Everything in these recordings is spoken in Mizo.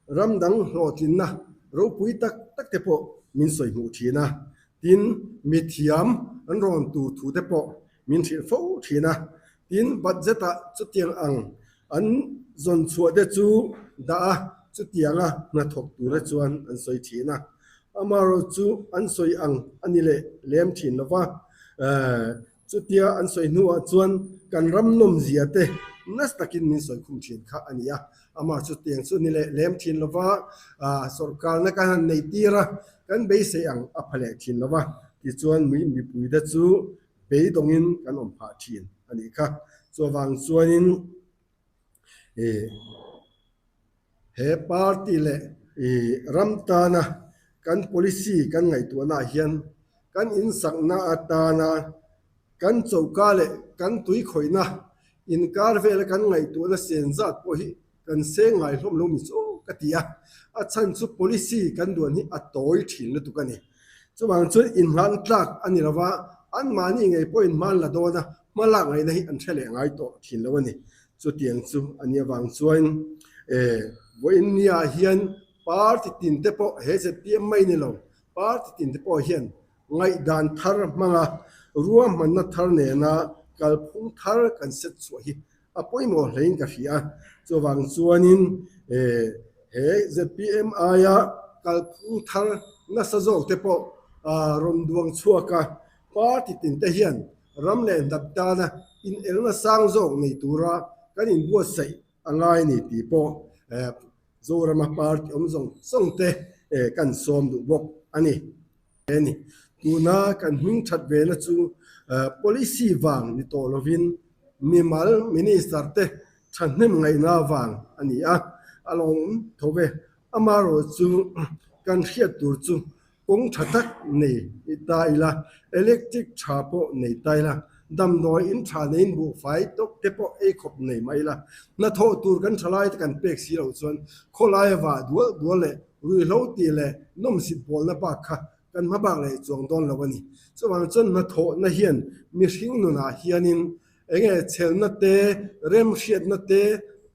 Ram dang hlawhtlinna ropui tak tak te pawh min sawi hmuh thin a, tin, mithiam an rawn tur thu te pawh min hrilh fo thin a. Tin, budget ah chutiang ang an zawn chhuah te chu dah a, chutianga hnathawk tura chuan an sawi thin a. Amaherawh chu an sawi ang a ni leh lem thin lo va. Chutia an sawi hnuah chuan kan ram nawmzia te nasa takin min sawi khum thin kha a ni a. Amah chutiang chu ni leh lem thin lo va, sawrkarna kan han nei tir a, kan beisei ang a pha leh thin lo va. Tichuan mipuite chu beidawngin kan awm phah thin a nih kha. Chuvang chuanin he party leh ram tana kan policy kan ngaihtuahnaah hian kan insakna atana kan choka leh kan tui khawihna inkar vela kan ngaihtuahna sen zat pawh hi kan seng ngai hlawm lo mi chu ka ti a, a chhan chu policy kan duan hi a tawi thin lutuk a ni. Chuvang chuan inhlan tlak a ni lova, anmahni ngei pawhin hman la dawn a, hma lak ngaihna hi an hre leh ngai tawh thin lo a ni. Chutiang chu a nih avang chuan vawiin niah hian party tin te pawh he zpm mai ni lo, party tin te pawh hian ngaihdan thar hmanga ruahmanna thar nena kalphung thar kan set chhuah hi a pawimawh hlein ka hria a. Chuvang chuanin he zpm aia kalphung thar nasa zawk te pawh rawn duang chhuak a, party tin te hian ram leh hnap tana inelna sang zawk nei tura kan inbuatsaih a ngai a ni tih pawh Zorama party awm zawng zawng te kan sawm duh bawk a ni. Tuna kan hming that vena chu policy vang ni tawh lovin mimal minister te thahnem ngaihna vang a ni a, a lawmawm tho ve. Amaherawhchu kan hriat tur chu Kawng tha tak nei ta ila, electric tha pawh nei ta ila, damdawi in tha neiin buhfai tawk te pawh ei khawp nei mah ila, hnathawh tur kan tha lai te kan pek si loh chuan khawlai a vah dual dual leh ruihhlo tih leh nawmsit bawlna bak kha kan hma bak leh chuang dawn lo a ni. Chuvang chuan hnathawhna hian mihring nunah hianin enge chhelna te, remhriatna te,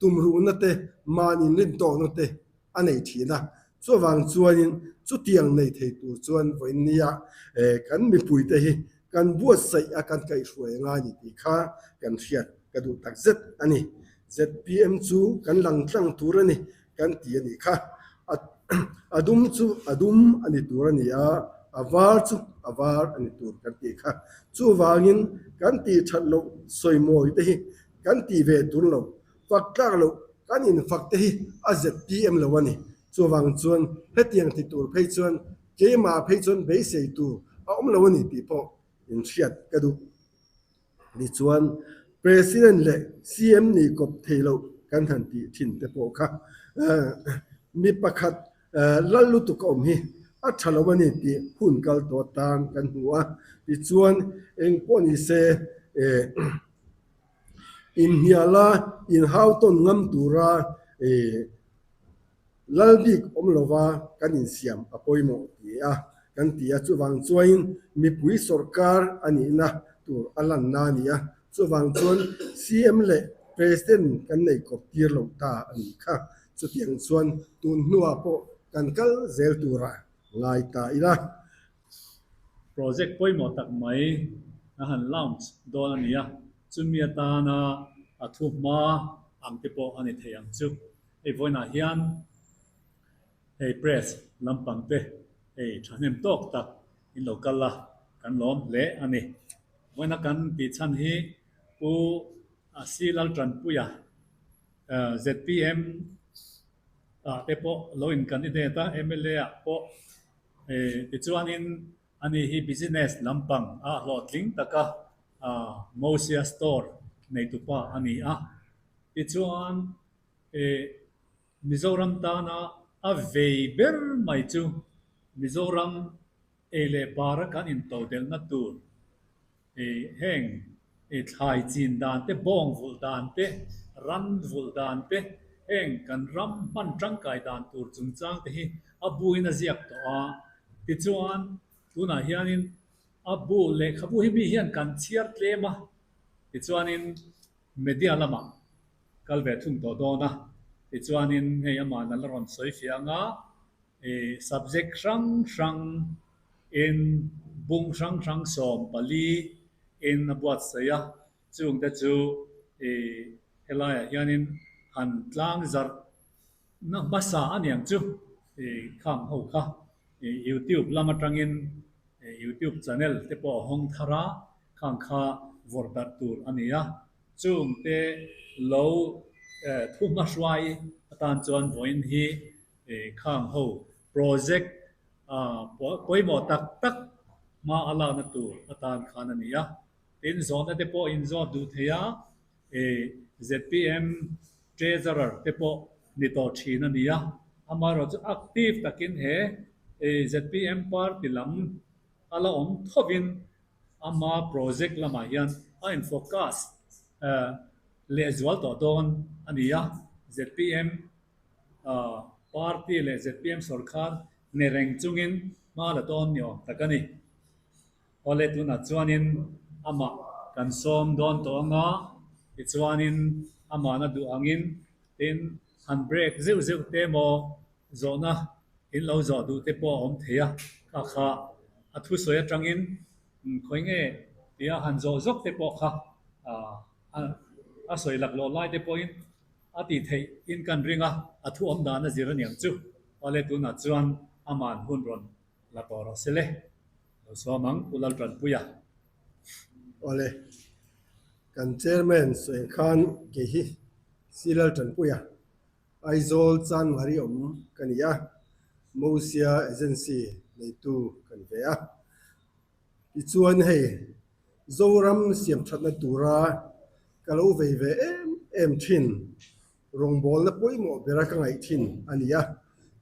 tumruhna te, mahni rintawkna te a nei thin a, chuvang chuanin chutiang nei thei tur chuan vawiin nia kan mipuite hi kan buatsaih a kan kaihhruai a ngai ni tih kha kan hriat ka duh tak zet a ni. Zpm chu kan lang tlang tur a ni kan ti a nih kha. A dum chu a dum a ni tur a ni a, a var chu a var a ni tur kan tih kha. Chuvangin kan tih that loh sawimawi te hi kan tih ve tur lo Fak tlak loh kan infak te hi a zpm lo a ni. Chuvang chuan hetiang ti tur phei chuan keimah phei chuan beisei tur a awm lo a ni tih pawh inhriat ka duh. Tichuan President leh CM nih kawp thei loh kan han tih thin te pawh kha mi pakhat lal lutuk a awm hi a tha lo a ni tih hun kal tawh tan kan hmu a. Tichuan engpawh ni se Inhniala inhau tawn ngam tura lal bik awm lova kan insiam a pawimawh ti a kan ti a, chuvang chuain mipui sawrkar a nihna tur a lanna a ni a, chuvang chuan CM leh President kan nei kawp tir lo ta a nih kha, chutiang chuan tun hnuah pawh kan kal zel tura ngai ta ila. Project pawimawh tak mai a han launch dawn a ni a, chumi atana a thu hma ang te pawh a ni thei ang chu. Hei vawiinah hian hei press lampang te hei thahnem tawk tak in lo kal a, kan lawm hle a ni. Vawiina kan tih chhan hi Pu Si Laltanpuia zpm ah te pawh lo in candidate a, mla ah pawh Tichuanin ani hi business lampang a hlawhtling taka Mosia store neitupa a ni a. Tichuan Mizoram tana a vei ber mai chu Mizoram ei leh bara kan intodelhna tur Heng thlai chin dan te, bawng vulh dan te, ran vulh dan te, heng kan ram hman tangkai dan tur chungchang te hi a buin a ziak tawh a. Tichuan, tunah hianin a bu lehkhabu hi mi hian kan chhiar tlem a, tichuanin media lamah kal ve thung tawh dawn a. Tichuanin hei ama'n a la rawn sawi fiah ang a, subject hrang hrang in bung hrang hrang 14 in a buatsaih a, chungte chu helaiah hianin han tlang zarh na hmasa a niang chu khang ho kha YouTube lam atangin YouTube channel te pawh a hawng thar a, khang kha vawrh darh tur a ni a. Chungte lo thu hmahruai atan chuan vawiin hi khang ho project pawimawh tak tak hma a lakna tur atan khan a ni a. Tin, zawhna te pawh inzawt duh thei a, zpm Treasurer te pawh ni tawh thin a ni a. Amaherawhchu active takin he zpm party lam a la awm thovin Ama project lamah hian a in focus lehzual tawh dawn a ni a, zpm party leh zpm sorkar ne reng chungin hma la dawn ni awm tak a ni. Awle tunah chuanin amah kan sawm dawn tawh ang a, tichuanin amahna duh angin tin han break zeuh zeuh te maw Zawhna in lo zawh duh te pawh a awm thei a, kha kha a thusawi atangin khawi nge tia han zawh zawk te pawh kha a sawi laklawh lai te pawhin a tih theih in kan ring a, a thu awm dan a zir aniang chu. Awle tunah chuan aman hun rawn la tawh rawh se le. Lo sawm ang Pu Laltanpuia. Awle, kan chairman sawi khan kei hi Si Laltanpuia Aizawl Chanmari awm ka ni a, Mosia Agency neitu ka ni ve a. Tichuan hei Zoram siamthatna tura ka lo vei ve em em thin, rawngbawlna pawimawh bera ka ngaih thin a ni a.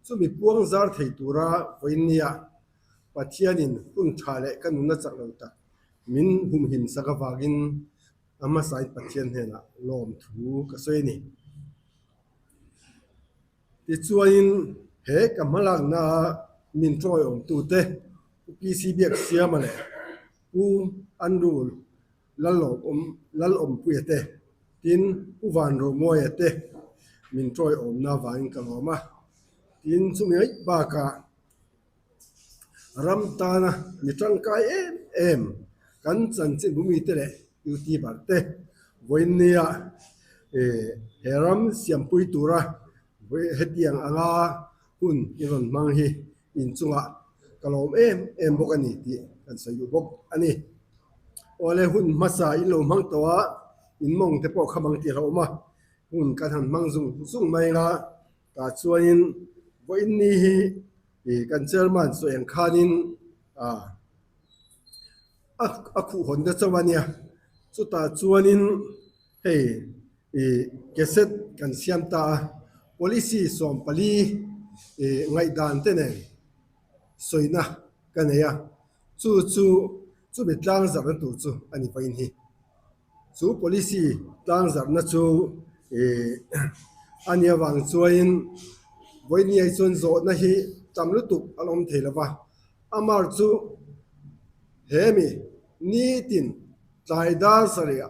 Chumi puang zar thei tura vawiinnia Pathianin hun tha leh ka nunna chak lo tak min humhim sak avangin A hmasain Pathian hnenah lawmthu ka sawi a ni. Tichuanin he ka hmalakna min tawiawmtute Pu PC Biaksiama leh Pu Andrew Lalawmpuia te, tin Pu Vanromuaia te min tawiawmna avangin ka lawm a. Tin chumi ngaih bakah Ram tana mi tangkai em em kan chanchinbu mite leh youtuber te vawiinnia he ram siampui tura hetiang anga hun i rawn hmang hi inchungah ka lawm em em bawk a ni tih kan sawi duh bawk a ni. Awle hun hmasa in lo hmang tawh a, in mawng te pawh kha mang tih hlauhawm a, hun kan han hmang zung zung mai anga Tah chuanin vawiinni hi kan chairman sawi ang khanin a khuh hawnna chauh a nia. Chutah chuanin hei cassette kan siam ta a, policy 14 ngaihdan te nen sawina ka nei a, chu chu chumi tlang zarhna tur chu a ni vawiin hi. Chu policy tlangzarhna chu ih a nih avang chuanin vawinia chuan zawhna hi tam lutuk a la awm thei lo va, amar chu he mi nitin tlai dar sarih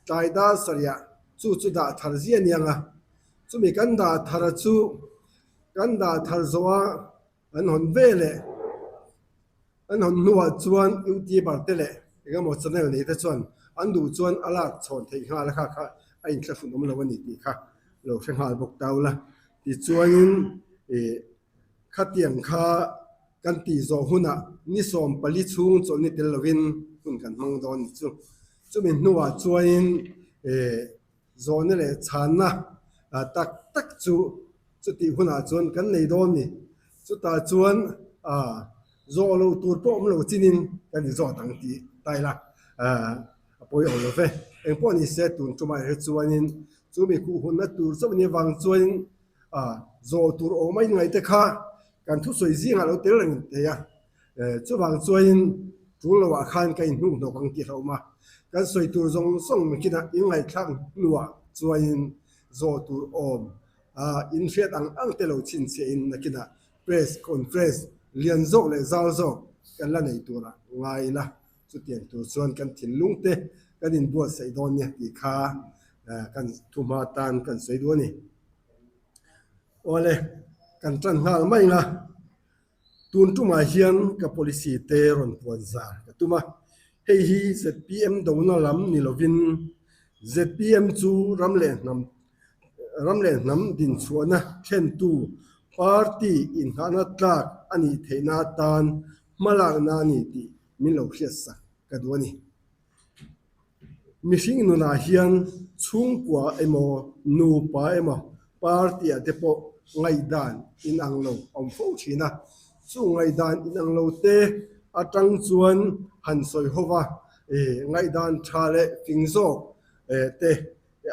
tlai dar sarih chu chu dah thar zia a ni ang a, chumi kan dah thar chu kan dah thar zawh a an hawn ve leh. An hawn hnuah chuan YouTuber te leh engemaw channel nei te chuan an duh chuan a lak chhawn theih nghal a kha kha a inthlahrun awm lo a ni tih kha lo hre nghal bawk ta ula. Tichuanin ih khatiang kha kan tih zawh hunah ni 14 chhung chawlhni tel lovin hun kan hmang dawn ni chu. Chumi hnuah chuanin ih Zawhna leh chhanna tak tak chu chutih hunah chuan kan nei dawn ni. Chutah chuan zawh loh tur pawh awm lo chinin kan inzawt ang tih ta ila a pawi awm lo ve. Engpawh ni se tun tumah erawh chuanin chu mi khuh hunna tur chauh ni avang chuanin zawh tur awm a inngaih te kha kan thusawi zingah lo tel reng thei a. Chuvang chuanin tul loah khan ka inhnuh hnawk ang tih hlauhawm a, kan sawi tur zawng zawng kinah inngaihthlak hnuah chuanin zawh tur awm a, inhriat ang ang te lo chhinchhiahin nakinah press conference lian zawk leh zau zawk kan la nei turah ngai ila, chutiang tur chuan kan thinlung te kan inbuatsaih dawn nia tih kha kan thuhma tan kan sawi duh a ni. Awle, kan tan nghal mai ang a. Tun tumah hian ka policy te rawn puan zar ka tum a. Hei hi zpm dona lam ni lovin zpm chu ram leh hnam ram leh hnam dinchhuahna thlentu party inghahna tlak a nih theihna atan hmalakna a ni tih min lo hriatsak ka duh a ni. Mihring nunah hian chhungkua emaw nupa emaw party ah te pawh ngaihdan inang lo a awm fo thin a, chu ngaihdan inang lo te atang chuan han sawi ho va, ngaihdan tha leh fing zawk te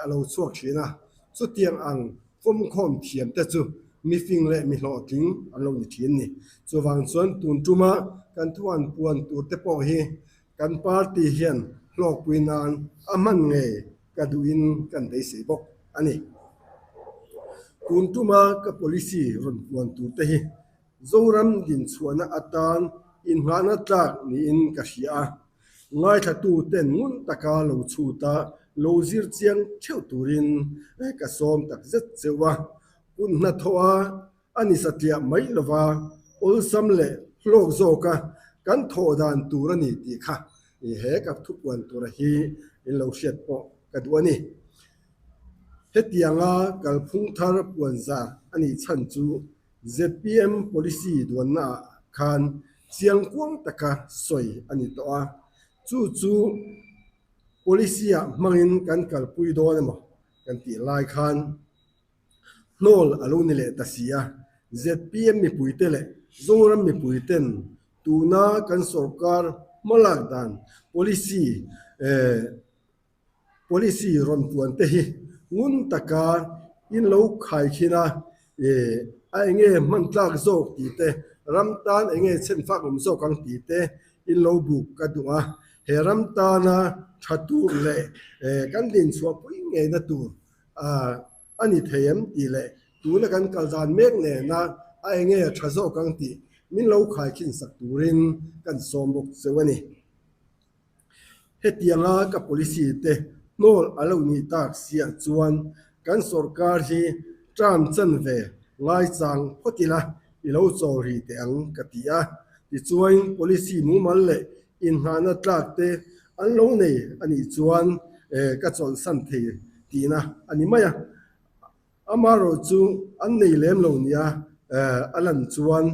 a lo chhuak thin a, chutiang ang fawmkhawm thiam te chu mifing leh mi hlawhtling an lo ni thin ni. Chuvang chuan tun tuma kan thuan puan tur te pawh hi Kan party hian hlawkpui nan a hman ngei ka duhin kan beisei bawk a ni. Tun tuma ka policy rawn puan tur te hi Zoram dinchhuahna atan inngahna tlak niin ka hria a, ngaithlatu ten ngun taka lo chhut a lo zir chiang theuh turin ka sawm tak zet cheu a, kut hnathawh a A ni satliah mai lova awlsam leh hlawk zawka kan thawh dan tur a ni tih kha he ka thupuan tura hi in lo hriat pawh ka duh a ni. Hetianga kalphung thar puan zar a nih chhan chu zpm policy duannaah khan chiangkuang taka sawi a ni tawh a, chu chu policy-ah hmangin kan kalpui dawn emaw kan tih lai khan, Hnawl a lo ni leh ta si a, zpm mipuite leh Zoram mipuiten tuna kan sorkar hmalak dan policy policy rawn puan te hi ngun taka in lo khaikhin a, a enge hman tlak zawk tih te, ram tan enge chhen fak awm zawk ang tih te in lo buk ka duh a, he ram tana tha tur leh kan dinchhuahpui ngeina tur A ni thei em tih leh tuna kan kal dan mek nena a enge a tha zawk ang tih min lo khaikhin sak turin kan sawm bawk cheu a ni. Hetianga ka policy te hnawl a lo nih tak siah chuan kan sorkar hi term chan ve ngaichang phawt ila i lo chawl ri teh ang ka ti a. Tichuan policy mumal leh Inhnahna tlak te an lo nei a nih chuan ka chawlhsan thei tihna a ni mai a. Amaherawh chu an nei lem lo nia a lan chuan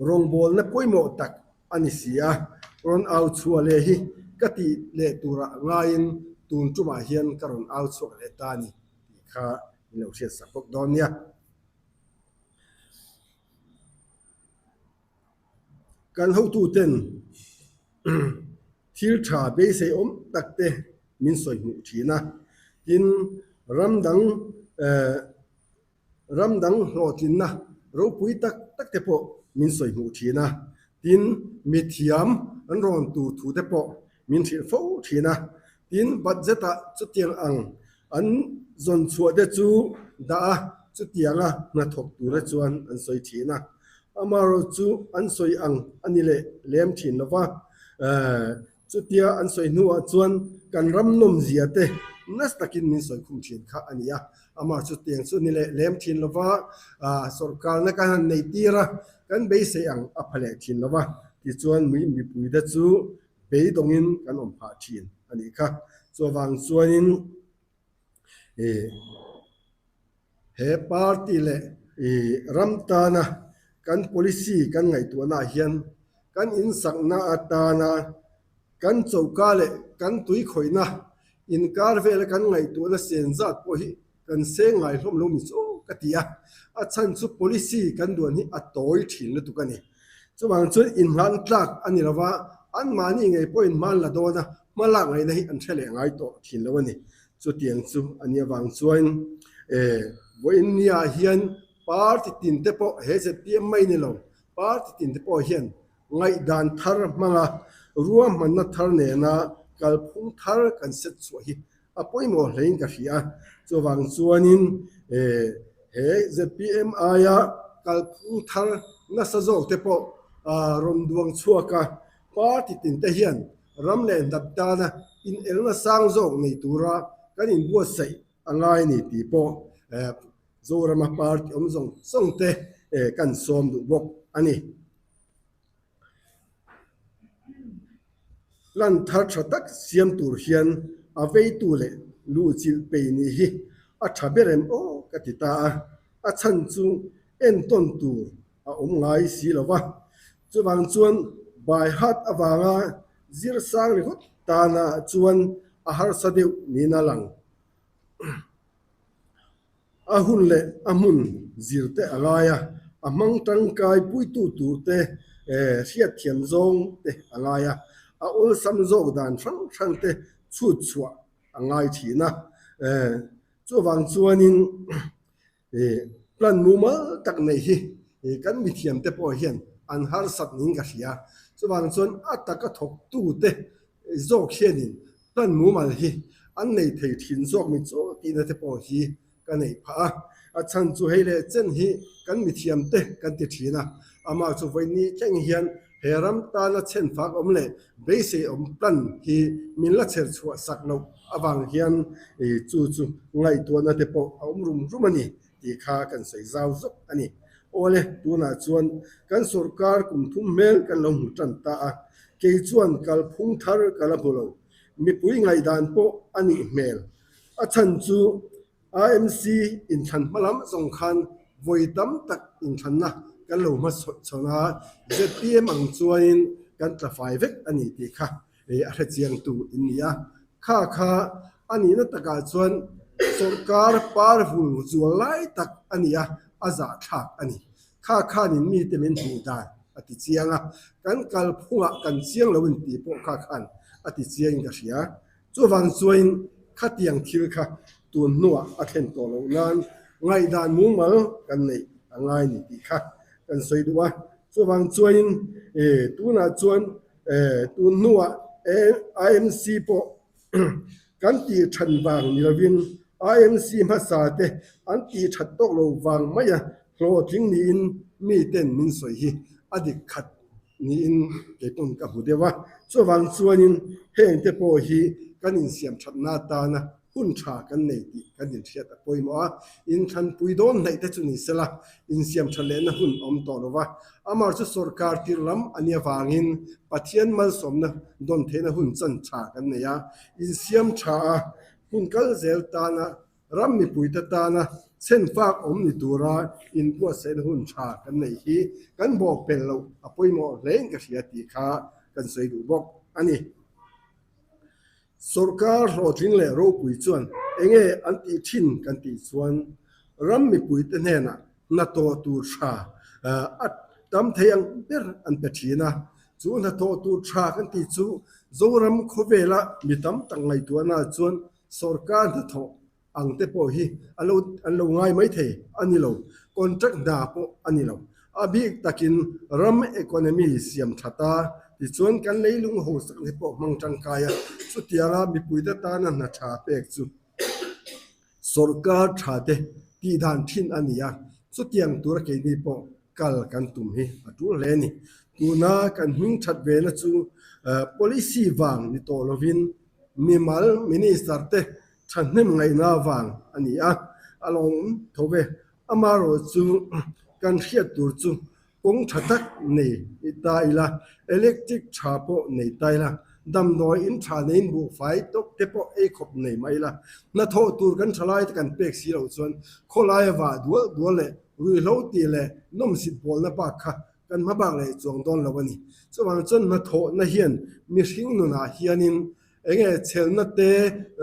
rawngbawlna pawimawh tak a ni si a, rawn au chhuah leh hi ka tih leh turah ngaiin tun tumah hian ka rawn au chhuak leh ta a ni tih kha min lo hriatsak bawk dawn nia. Kan hotuten thil tha beisei awm tak te min sawi hmuh thin a, tin ram dang ram dang hlawhtlinna ropui tak tak te pawh min sawi hmuh thin a, tin mithiam an rawn tur thu te pawh min hrilh fo thin a, tin budget ah chutiang ang an zawn chhuah te chu dah a, chutianga hnathawk tura chuan an sawi thin a, amaherawh chu an sawi ang a ni leh lem thin lo va, chutia an sawi hnuah chuan kan ram nawmzia te nasa takin min sawi khum thin kha a ni a, amah chutiang chu a ni leh lem thin lo va, sawrkarna kan han neih tir a, kan beisei ang a pha leh thin lo va, tichuan mipui te chu beidawngin kan awm phah thin a nih kha. Chuvang chuanin ih he party leh ih ram tana kan policy kan ngaihtuahnaah hian kan insakna atana kan choka leh kan tui khawihna inkar vela kan ngaihtuahna sen zat pawh hi Kan seng ngai hlawm lo mi chu ka ti a, a chhan chu policy kan duan hi a tawi thin lutuk a ni. Chuvang chuan inhlan tlak a ni lova, anmahni ngei pawhin hma an la dawn a, hma lak ngaihna hi an hre leh ngai tawh thin lo a ni. Chutiang chu a nih avang chuan vawiin niah hian party tin te pawh he zpm mai ni lo, party tin te pawh hian ngaihdan thar hmanga ruahmanna thar nena kalphung thar kan set chhuah hi A pawimawh hlein ka hria a, chuvang chuanin he zpm aia kalphung thar nasa zawk te pawh rawn duang chhuak a, party tin te hian ram leh hnap tana inelna sang zawk nei tura kan inbuatsaih a ngai a ni tih pawh. Zorama party awm zawng zawng te kan sawm duh bawk a ni. Plan thar tha tak siam tur hian a veitu leh luhchilh pei nih hi a tha ber em aw ka ti ta a, a chhan chu entawn tur a awm ngai si lo va. Chuvang chuan by heart avanga zir sang ringawt tana chuan a harsa deuh niin a lang. A hun leh a hmun zir te a ngai a, a hmang tangkai puitu tur te hriatthiam zawng te a ngai a, a awlsam zawk dan hrang hrang te chhut chhuah a ngai thin a. Chuvang chuanin plan mumal tak nei hi kan mithiam te pawh hian an harsat niin ka hria. Chuvang chuan a taka thawktu te zawk hianin Plan mumal hi an nei thei thin zawk mi chu tihna te pawh hi ka neih phah a, a chhan chu hei leh chen hi kan mithiam te kan ti thin a, amah chu vawiin thleng hian he ram tana chhen fak awm leh beisei awm plan hi min la chher chhuah sak loh avang hian chu chu ngaihtuahna te pawh a awm rum rum a ni tih kha kan sawi zau zawk a ni. Awle, tunah chuan kan sorkar kum thum hmel kan lo hmu tan ta a, kei chuan kalphung thar ka la hmu lo. Mipui ngaihdan pawh a nih hmel. A chhan chu AMC inthlan hma lam zawng khan vawi tam tak inthlanna kan lo hmachhawn a, zpm ang chuanin kan tla fai vek a ni tih kha a hrechiangtu in ni a. Kha kha a nihna takah chuan sawrkar par vul zual lai tak a ni a, a zahthlak a ni. Kha khanin mite min hmuh dan a ti chiang a, kan kalphungah kan chiang lo in tih pawh kha khan a ti chiangin ka hria. Chuvang chuain khatiang thil kha tun hnuah a thlen tawh loh nan ngaihdan mumal kan neih a ngai ni tih kha kan sawi duh a. Chuvang chuain tunah chuan Tun hnuah IMC pawh kan tih that vang ni lovin IMC hmasa te an tih that tawk lo vang mai a, hlawhtling niin miten min sawi hi a dik khat niin kei pawn ka hmu deuh a. Chuvang chuanin heng te pawh hi kan insiam thatna atana hun tha kan nei tih kan inhriat a pawimawh a, inthlanpui dawn hnaih te chu ni sela insiam tha lehna hun a awm tawh lo va, amah chu sawrkar tir lam a nia vangin Pathian malsawmna dawn theihna hun chan tha kan nei a, insiam tha a hun kal zel tana ram mipuite tana chhenfak awm ni tura inbuatsaihna hun tha kan neih hi kan bawhpelh loh a pawimawh hlein ka hria tih kha kan sawi duh bawk a ni. Sawrkar hlawhtling leh ropui chuan enge an tih thin kan tih chuan ram mipuite hnenah hnathawh tur tha a tam thei ang ber an pe thin a. Chu hnathawh tur tha kan tih chu Zoram khawvela mi tam tak ngaihtuahna chuan sawrkar hnathawh ang te pawh hi an lo an lo ngai mai thei a ni lo, contract hna pawh a ni lo. A bik takin ram economy siam that a, tichuan kan leilung hausak te pawh hmang tangkai a, chutianga mipuite tana hna tha pek chu sawrkar tha te tih dan thin a ni a, chutiang tura keini pawh kal kan tum hi a tul hle a ni. Tuna kan hming that ve na chu policy vang ni tawh lovin mimal minister te Thahnem ngaihna vang a ni a, a lo awm tho ve. Amaherawh chu kan hriat tur chu kawng tha tak nei ta ila, electric tha pawh nei ta ila, damdawi in tha neiin buhfai tawk te pawh ei khawp nei mah ila, hnathawh tur kan tha lai te kan pek si loh chuan khawlaia vah dual dual leh ruihhlo tih leh nawmsit bawlna bak kha kan hma bak leh chuang dawn lo a ni. Chuvang chuan hnathawhna hian mihring nunah hianin Enge chhelna te,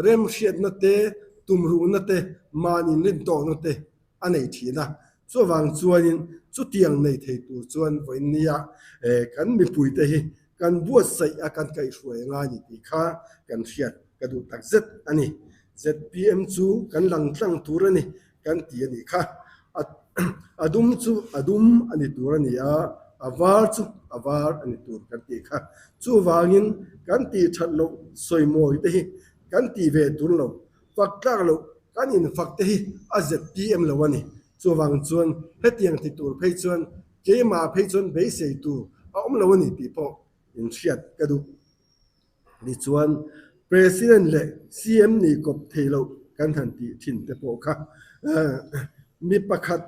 remhriatna te, tumruhna te, mahni rintawkna te a nei thin a. Chuvang chuanin chutiang nei thei tur chuan vawiin nia kan mipuite hi kan buatsaih a kan kaihhruai a ngai ni tih kha kan hriat ka duh takzet a ni. Zpm chu kan lang tlang tur a ni kan ti a nih kha. A dum chu a dum a ni tur a ni a, a var chu a var a ni tur kan tih kha. Chuvangin kan tih that loh sawimawi te hi kan tih ve tur lo, fak tlak loh kan infak te hi a zpm lo a ni. Chuvang chuan hetiang ti tur phei chuan keimah phei chuan beisei tur a awm lo a ni tih pawh inhriat ka duh. Tichuan, President leh CM nih kawp thei loh kan han tih thin te pawh kha. Mi pakhat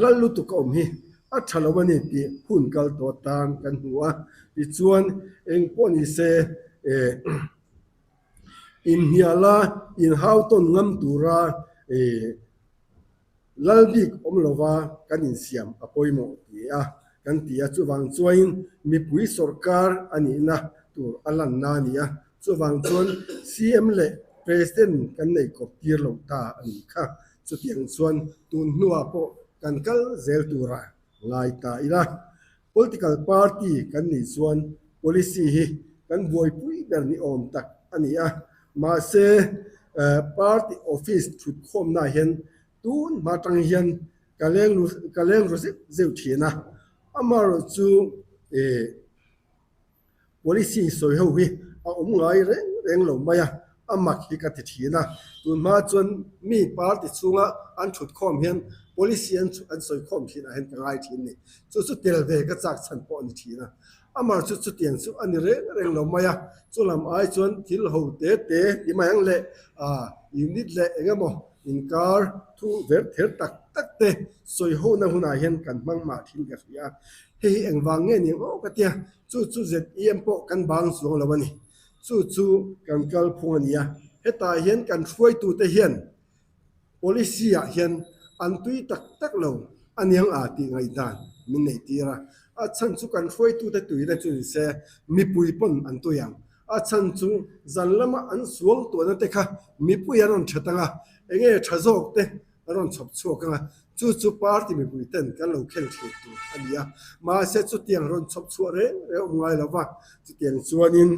lal lutuk a awm hi a tha lo a ni tih hun kal tawh atan kan hmu a. Tichuan, eng pawh ni se inhniala inhau tawn ngam tura Lal bik awm lova kan insiam a pawimawh ti a kan ti a, chuvang chuain mipui sawrkar a nihna tur a lanna a ni a, chuvang chuan CM leh President kan nei kawp tir lo ta a nih kha. Chutiang chuan tun hnuah pawh kan kal zel tura ngai ta ila. Political party kan nih chuan policy hi kan buaipui ber ni awm tak a ni a, mahse party office thutkhawmnaah hian tun hma tang hian ka leng ka leng ru zeuh zeuh thin a, amaherawhchu ih Policy sawi ho hi a awm ngai reng reng lo mai a, a mak hi ka ti thin a. Tun hma chuan mi party chhunga an thut khawm hian policy an an sawi khawm thin ah hian ka ngai thin ni. Chu chu tel ve ka chak chhan pawh a ni thin a. Amah chu chutiang chu a ni reng reng lo mai a. Chu lam ai chuan thil ho te te ti mai ang leh ah unit leh eng emaw inkar thu ver ther tak tak te sawi hona hunah hian kan hmang mah thin ka hria a. Hei hi engvang nge ni ang aw ka tia, chu chu ZEM pawh kan bang chuang lo a ni. Chu chu kan kalphung a ni a, hetah hian kan hruaitute hian policy ah hian an tui tak tak lo a niang a tih ngaihdan min neih tir a. A chhan chu kan hruaitute tuina chu ni se mipui pawn an tui ang. A chhan chu zan lama an suang tuahna te kha mipui an rawn that ang a, enge tha zawk te a rawn chhawp chhuak ang a, chu chu party mipui ten kan lo khel thin tur a ni a, mahse chutiang rawn chhawp chhuah reng reng awm ngai lo va, chutiang chuanin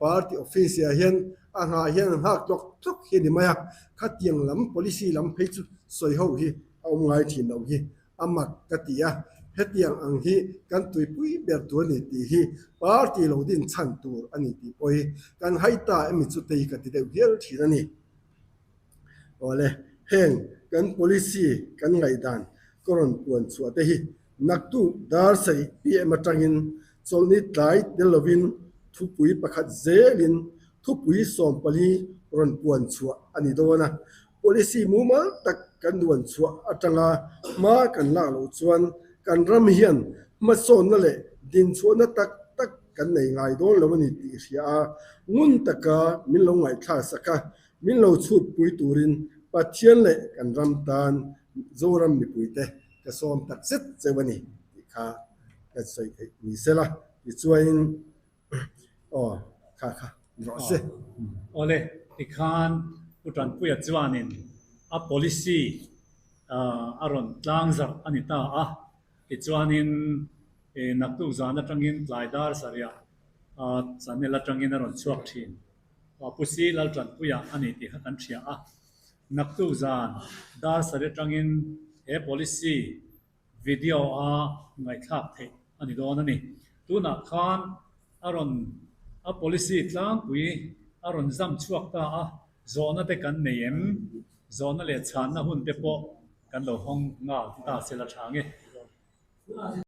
party office ah hian a nghah hian a nghak tlawk tlawk hi a ni mai a, khatiang lam policy lam phei chu sawi ho hi a awm ngai thin lo hi a mak ka ti a, hetiang ang hi kan tuipui ber tur a ni tih hi party lo din chhan tur a ni tih pawh hi kan hai ta emi chu tei ka ti deuh hial thin a ni. Awle, heng kan policy kan ngaihdan ka rawn puan chhuah te hi naktuk dar sarih PM atangin chawlhni tlai tel lovin thupui pakhat zelin thupui 14 rawn puan chhuah a ni dawn a. Policy mumal tak kan duan chhuah atanga hma kan lak loh chuan kan ram hian hmasawnna leh dinchhuahna tak tak kan nei ngai dawn lo a ni tih hria a, ngun taka min lo ngaihthlak sak a, Min lo chhut pui turin Pathian leh kan ram tan Zoram mipuite ka sawm tak zet cheu a ni tih kha kan sawi theih ni sela tichuain aw kha kha ni rawh se. Awle, tikhan Pu Tanpuia chuanin a policy a rawn tlang zarh a ni ta a, tichuanin naktuk zan atangin tlai dar sarih ah channel atangin a rawn chhuak thin. Pu Si Laltanpuia a ni tih kha kan hria a. Naktuk zan dar sarih atangin he policy video a ngaihthlak theih a ni dawn a ni. Tunah khan a rawn a policy tlangpui a rawn zam chhuak ta a, zawhna te kan nei em? Zawhna leh chhanna hun te pawh kan lo hawng nghal ta se la tha nge.